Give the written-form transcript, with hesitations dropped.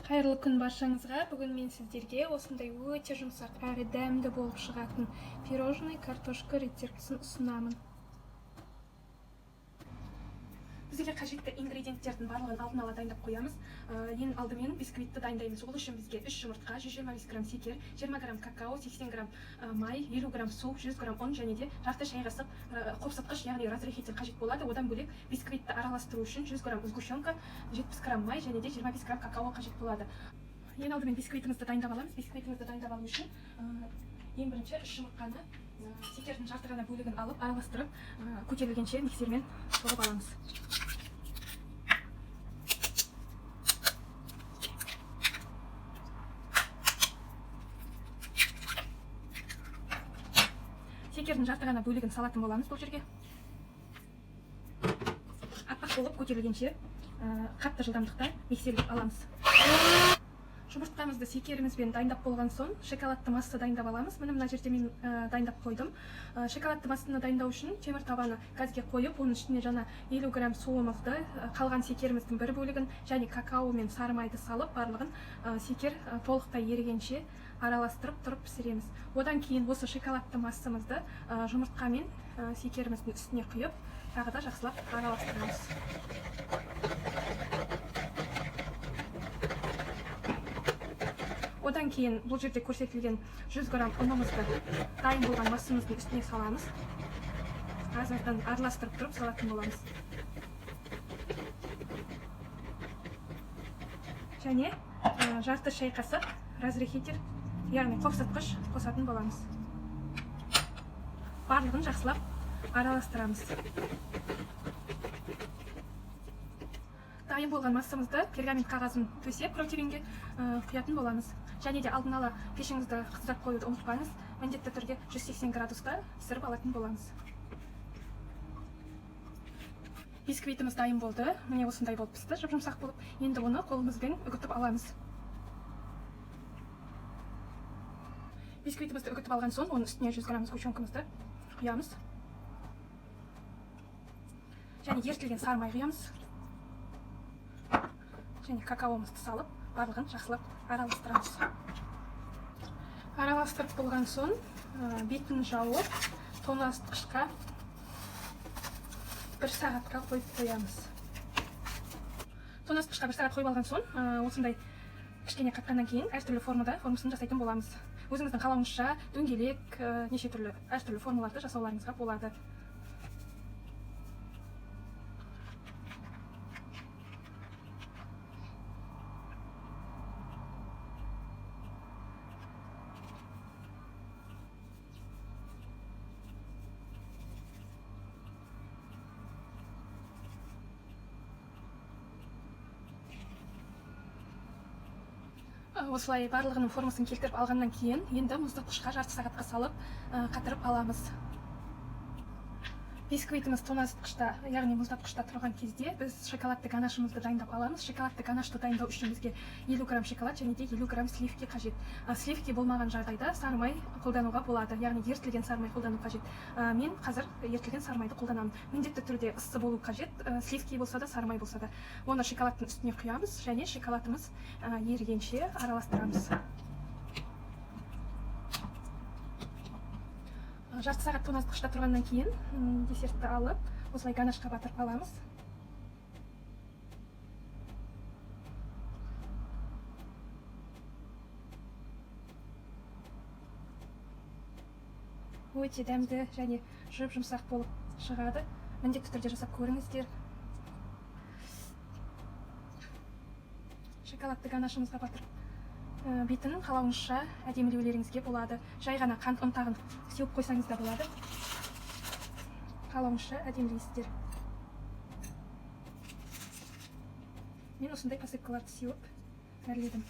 Қайырлы күн баршаңызға. Бүгін мен сіздерге осындай өте жұмсақ әрі дәмді болып шығатын пирожный картошка рецептісін ұсынамын. Бізге қажетті ингредиенттердің барлығын алдын ала дайындап қоямыз. Ең алдымен бисквитті дайындаймыз. Ол үшін бізге 3 жұмыртқа, 125 грамм шекер, 20 грамм какао, 80 грамм май, 50 грамм су, 100 грамм ұн және де жарты шай қасық қопсытқыш, яғни разрыхлитель қажет болады. Одан бөлек бисквитті араластыру үшін 100 грамм сгущенка, 70 грамм май және де 25 грамм какао қажет болады. Ең алдымен бисквитімізді дайындап аламыз. Бисквитімізді дайындап алу үшін ең бірінші 3 жұмыртқаны шекердің жарты ғана бөлігін алып, араластырып, көтерілгенше миксермен соғып аламыз. Шекердің жарты ғана бөлігін салатын боламыз бұл жерге. Аппақ болып көтерілгенше қатты жылдамдықта миксерлеп аламыз. Жұмыртқамызды шекерімізбен дайындап болған соң шоколадты масса дайындап аламыз. Міне, мына жерде мен дайындап қойдым. Шоколадты массаны дайындау үшін темір табаны газге қойып, оның үстіне жаңа 50 грамм суымызды, қалған шекеріміздің бір бөлігін және какао мен сары майды салып, барлығын шекер толықтай ерігенше араластырып тұрып пісіреміз. Одан кейін осы шоколадты массамызды жұмыртқа мен шекеріміздің үстіне құйып, тағы да жақсылап араластырамыз. Одан кейін бұл жерде көрсетілген 100 грамм ұнымызды дайын болған массамыздың үстіне саламыз. Аз-аздан араластырып тұрып салатын боламыз. Және жарты шай қасық разрыхлитель, яғни қопсытқыш қосатын боламыз. Барлығын жақсылап араластырамыз. Дайын болған массамызды пергамент қағазын төсеп противенге құятын боламыз. Және де алдын ала пешіңізді қыздырып қоюды ұмытпаңыз. Міндетті түрде 180 градуста пісіріп алатын боламыз. Бисквитіміз дайын болды. Міне, осындай болып пісті, жұп-жұмсақ болып. Енді оны қолымызбен үгітіп аламыз. Бисквитімізді үгітіп алған соң оның үстіне 100 грамм сгущенкамызды құямыз. Және ерітілген сары май құямыз. Және какаомызды салып, барлығын жақсылап араластырамыз. Араластырып болған соң бетін жауып, тоңазытқышқа 1 сағатқа қойып қоямыз. Тоңазытқышқа 1 сағат қойып алған соң, осындай кішкене қатқаннан кейін әртүрлі формада формасын жасайтын боламыз. Өзіңіздің қалауыңызша дөңгелек, неше түрлі әртүрлі формаларды жасауларыңызға болады. Осылай барлығының формасын келтіріп алғаннан кейін енді мұздатқышқа жарты сағатқа салып, қатырып аламыз. Бисквитіміз тоңазытқышта, яғни мұздатқышта тұрған кезде біз шоколадты ганашымызды дайындап аламыз. Шоколадты ганашты дайындау үшін бізге 50 грамм шоколад және де 50 грамм сливки қажет. Сливки болмаған жағдайда сары май қолдануға болады, яғни ерітілген сары май қолдану қажет. Мен қазір ерітілген сары майды қолданамын. Міндетті түрде ыссы болу қажет, сливки болса да, сары май болса да. Оны шоколадтың үстіне құямыз және шоколадымыз ерігенше араластырамыз. Жарты сағат тоңазытқышта тұрғаннан кейін десертті алып, осылай ганашқа батырып аламыз. Өте дәмді және жұп-жұмсақ болып шығады. Міндетті түрде жасап көріңіздер. Шоколадты ганашымызға батырып, бетін қалауыңызша әдемілеулеріңізге болады. Жай ғана қант ұнтағын сеуіп қойсаңыз да болады. Қалауыңызша әдемілейсіздер. Мен осындай посыпкаларды сеуіп әрледім.